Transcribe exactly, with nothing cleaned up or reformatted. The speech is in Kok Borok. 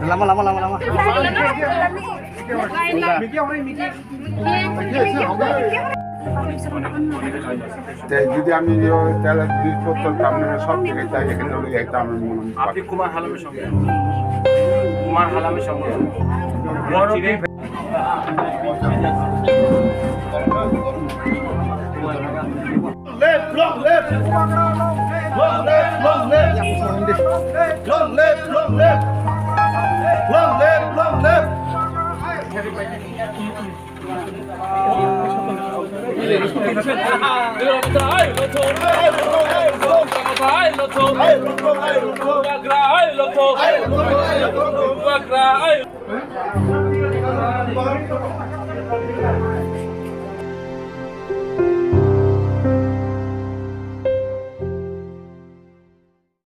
Lama, lama, lama, lama. Te jodi ami yo, tale jodi football tamne sob jagah jai, ekhane holo ekta ami mone hoi. আপনি কুমার হালামের সঙ্গে। কুমার হালামের সঙ্গে। Left, long left. Long left, long left. Long left, long left. Long left, long left.